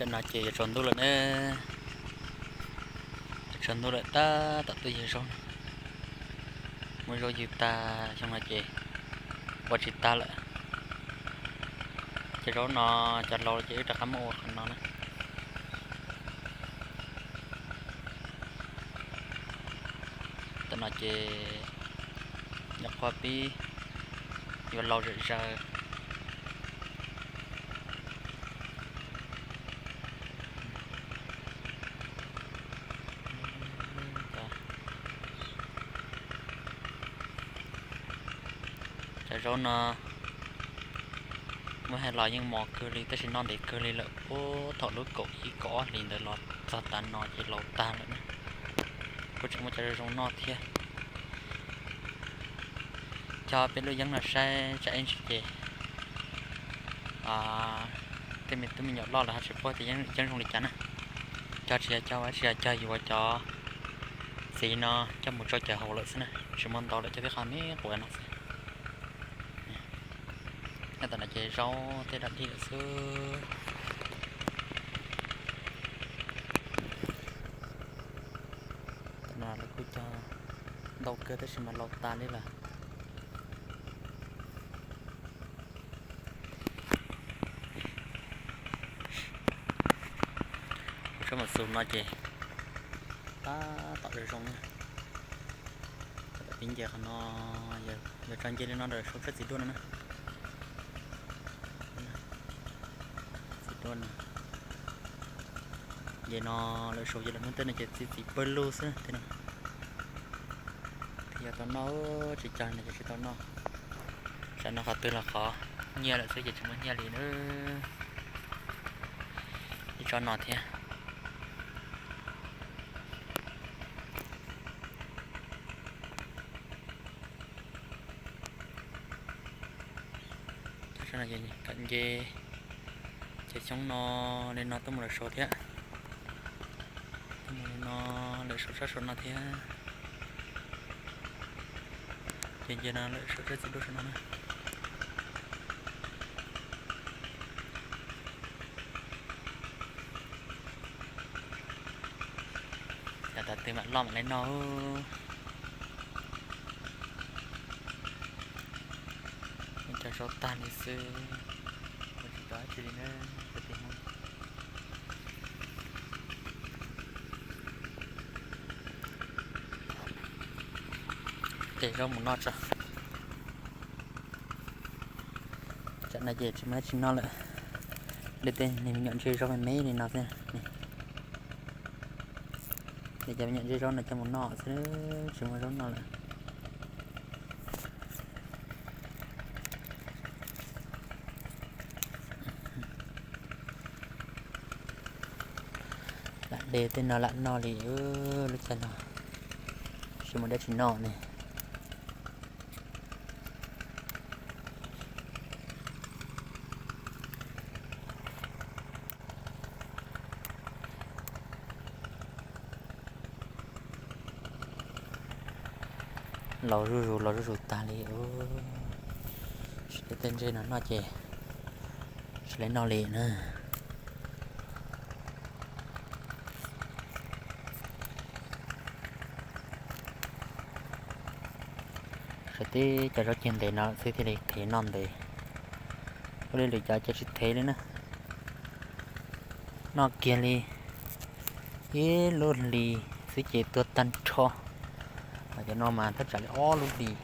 Tam no ces yuav tsaus ntuj lawm na. Yuav tsaus ntuj lawm tab tom tuaj ywg zaub no. Muab zaub ywg tag xyoo no ces ua tsis tag lawm. Cov zaub no cov laus ces wb rov qab muab ua qhov no na. Tam no ces nyuam qhuav pib yuav laus zom zaws. Cov zaub no muab hais los yeej mos kawg li tab sis noj ntev kawg li lawm, puag thaum lub kaum ib kaum ob hlis ntawd los txog tav no ces laus tag lawm na. Kuj tseem muaj cov zoo zoo noj thiab. Cog peb lub yeeb no saib tsam ib ntsis ces tej me tub me nyuam loj lawm ho tsis paub tias yeeb zoo li cas na. Cog tsis yog cog, tsis yog cog yuav cov txiv no coj mus tso cawv haus lawm xwb na, tsis muaj ntau lawm, cog peb qho me quav no xwb. Nyob tam no ces zaub tej dog dig lawm xwb. Tam no lawv kuj cog ntau kawg tab sis mas laus tas li lawm. Kuv tshawb mus xus no ces tab tom zoo zoo na. Tab tom pib nce qhov no, yog tso nce li no ntawm saum tshaj txiv duaj no na. Txiv duaj no. Nce no lawm saum yog lawm hnub tej no ces txiv txiv pawg lug xwb tej no. Yog tau noj, tsis cog no ces tsis tau noj. Tsam no qhov twg los qhov nyiaj lawm xwb ces tsis muaj nyiaj li na. Ib tsob no thiab. Kam nce, ces xyoob no li no tuaj mus lawm saud thiab. Tuaj mus li no lawm saum sab saum no thiab. Ces nce no lawm saum sab txiv duaj saum no na. Cas tas twg mam loj mam li noj. Cog zaub tag li xwb, ua tsis tau dab tsi li na, kwv tij Hmoob. Ces zaub mus noj tso. Tsam no ces tsis muaj dab tsi noj lawm. Dej tej me nyuam ntse zaub me me li no xwb. Ces cov me nyuam ntse zaub no coj mus noj xwb, tsis muaj zaub noj lawm. Lam de tej no lam noj li, lub caij no tsis muaj dab tsi noj ne. Laus zuj zus, laus zuj zus tag li. Tsis de tej ntse no noj ces tsis li noj li na. Sawv tib cov zaub ceg ntev no xwb thiaj li thev noj ntev. Ua li lwm cov ces tsis thev li na. Noj kiag li ib lub hlis xwb ces tuag tag nrho. Cov no mas thaj tsam li ob lub hlis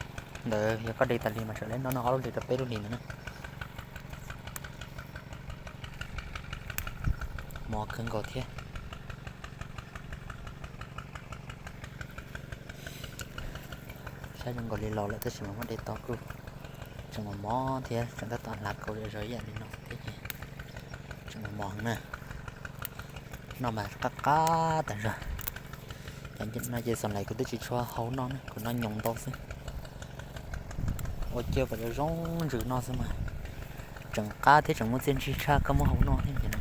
ntawd, yog koj de tas li mas tsam li noj noj ob lub hlis rau peb lub hlis ntawd na. Mos kawg nkaus thiab. Saib zoo nkaus li laus lawm tab sis mas muab de tau kuj tseem mos mos thiab, tseem tab tom hlav kaus zom zaws ib yam li no thiab ces tseem mos mos na. Noj mas qab qab tas zog. Cov no ces xam lais kuv twb tsis tshua hau noj na, kuv noj nyoos ntau xwb. Ua cia kom zoo zoo ntsws no xwb mas tseem qab thiab tseem muaj txiaj ntsig tshaj koj muab hau noj thiab ces no.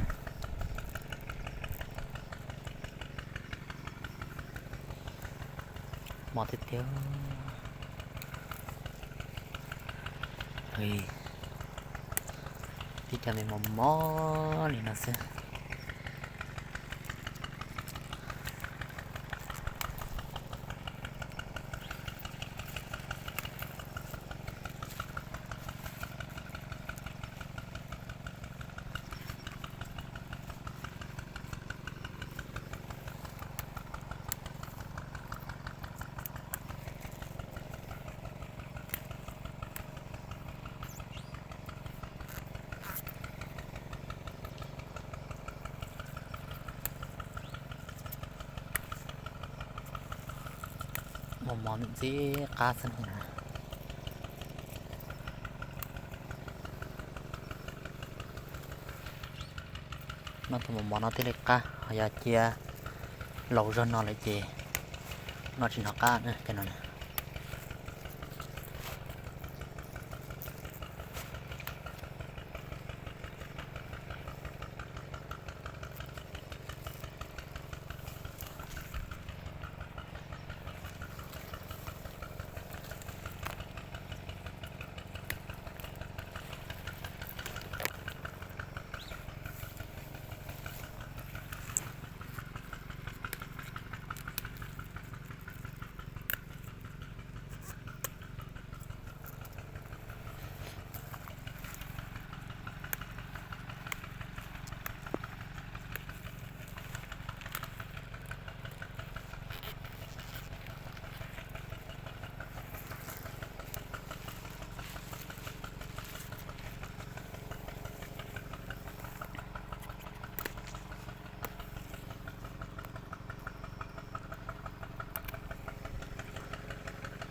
Mos tiag tiag. Tib co me mos mos li no xwb. Mov ntxim qab xwb no. Noj tau mov no thiaj li qab, ho yog cia laus zog no lawm ces noj tsis hnov qab na cov no na.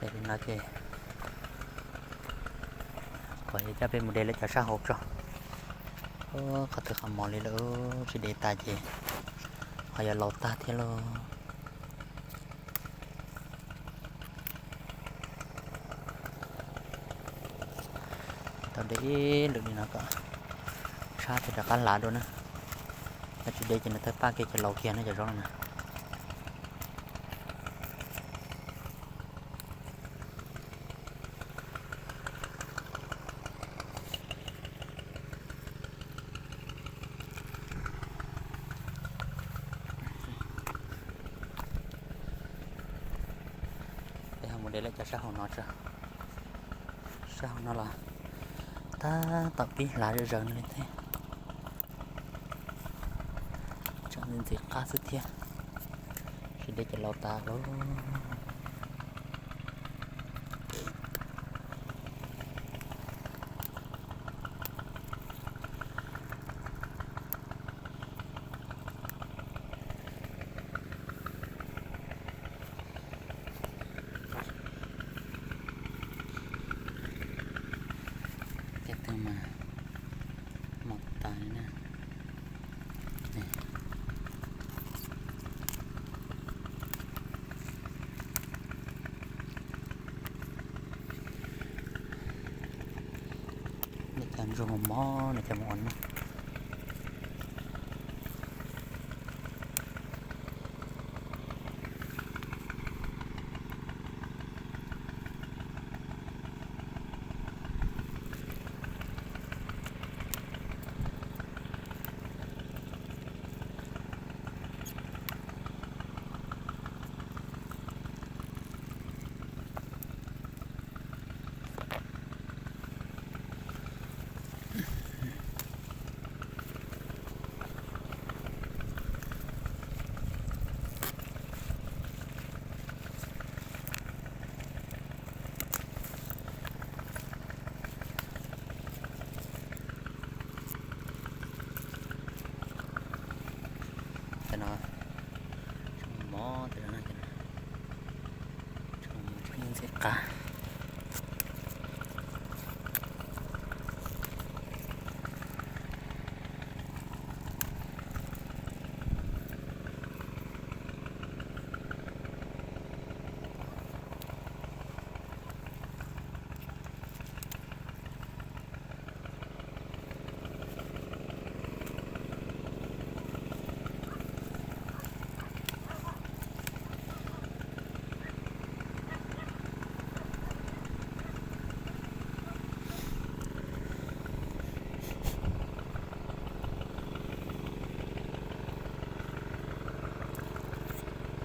Li no ces kuv yuav coj peb mus de lawv cov sab hauv tso. Qhov twg qhov mov li lawm tsis de tas ces ho yuav laus tag thiab lauj. Tau de ib lwm li no kom tshab thiaj rov qab hlav dua na. Yog tsis de ces nws thawj paj kiag ces laus kiag na cov zaub no na. Peb ho mus de lawm cov sab hauv no tso. Sab hauv no los tab tom pib hlav zom zaws no li thiab. Tsam ntxim qab xwb thiab, tsis de ces laus tas lauj. Tej tug mas mos tas li na. Nej cov ntsuag mos mos no cov mus ua no. Cov no mos tas no, ntxim qab.